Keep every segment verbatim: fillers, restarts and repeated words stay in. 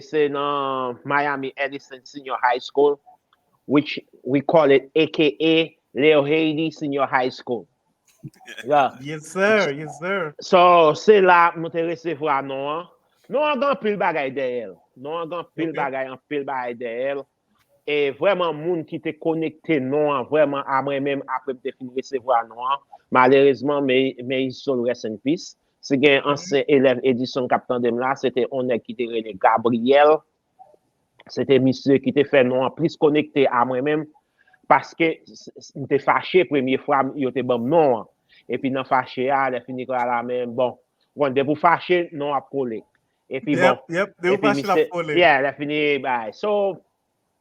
se nan Miami Edison Senior High School, which we call it A K A Leo Haiti Senior High School. Yeah. Yes, sir. Yes, sir. So, se la mwen te resevwa non an. Non an gen anpil bagay dèyè l. Non an gen anpil bagay, anpil bagay dèyè l. E vrèman, moun ki te konekte non an vrèman a mwen menm apre m te fin resevwa non an. Malerezman, may, may his soul rest in peace. Si gen ansyen elèv Edison k ap tande m la, se te yon nèg ki te rele Gabriel. Se te misye ki te fè non an plis konekte a mwen menm. Paske m te fache premye fwa yo te ban m non an. Epi nan fache a, lè fini kwa la men, bon, bon, depi w fache, non ap kole. Epi bon, yep, depi w fache, l ap kole. Yeah, lè fini, bay. So,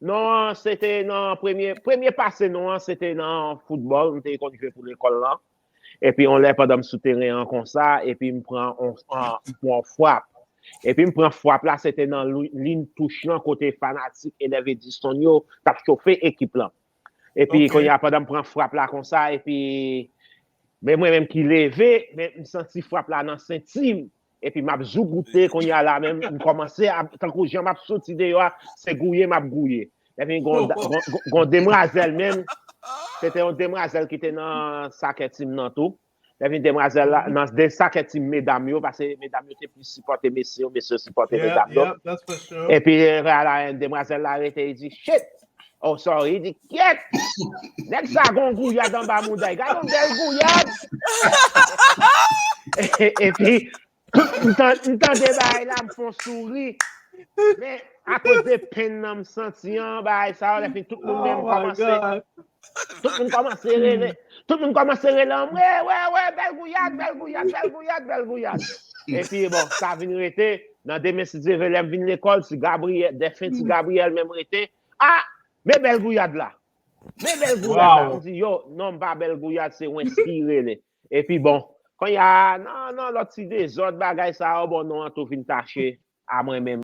non, se te nan premye, premye pase non an, se te nan foutbòl, m te konn jwe pou lekòl lan. Epi yon lè pandan m sou teren an konsa, epi m pran yon frap. Epi m pran frap la, se te nan liy touch lan kote fanatik elèv Edison yo t ap chofe ekip lan. Epi kounye a pandan m pran frap la konsa, epi men mwen menm ki leve, men m santi frap la nan senti m. Epi m ap zougoute kounye a la menm, m kòmanse ap, tankou jan m ap soti deyò a, se gouye m ap gouye. Epi gon, gon, gon demwazèl menm, se te yon demwazèl ki te nan sakè tim nan tou. Epi demwazèl la, nan de sakè tim medam yo, paske medam yo te plis sipòte mesye yo, mesye yo sipòte medam yo. Epi demwazèl la rete, li di, shit! Oh, sorry, li di, kyèt! Nèg sa gon gouyad anba mouda l. Gade yon bèl gouyad! Epi, m tande bagay la, m fè yon souri. Men, akoz de penn nan m santi an, bagay sa yo, lè fini tout moun menm kòmanse. Tout moun kòmanse rele. Tout moun kòmanse rele an mwe, wè, wè, bèl gouyad, bèl gouyad, bèl gouyad, bèl gouyad. Epi, bon, sa vin rete. Nan demen, si Dye vle, lè m vin lekòl, si Gabriel, defen ti Gabriel menm rete. Ah! Men bèl gouyad la. Men bèl gouyad la. M di, yo, non, m pa bèl gouyad, se Wens ki rele. Epi, bon, kounye a, nan, nan lòt ti dezòd, bagay sa yo, bon, non an tou vin tache a mwen menm.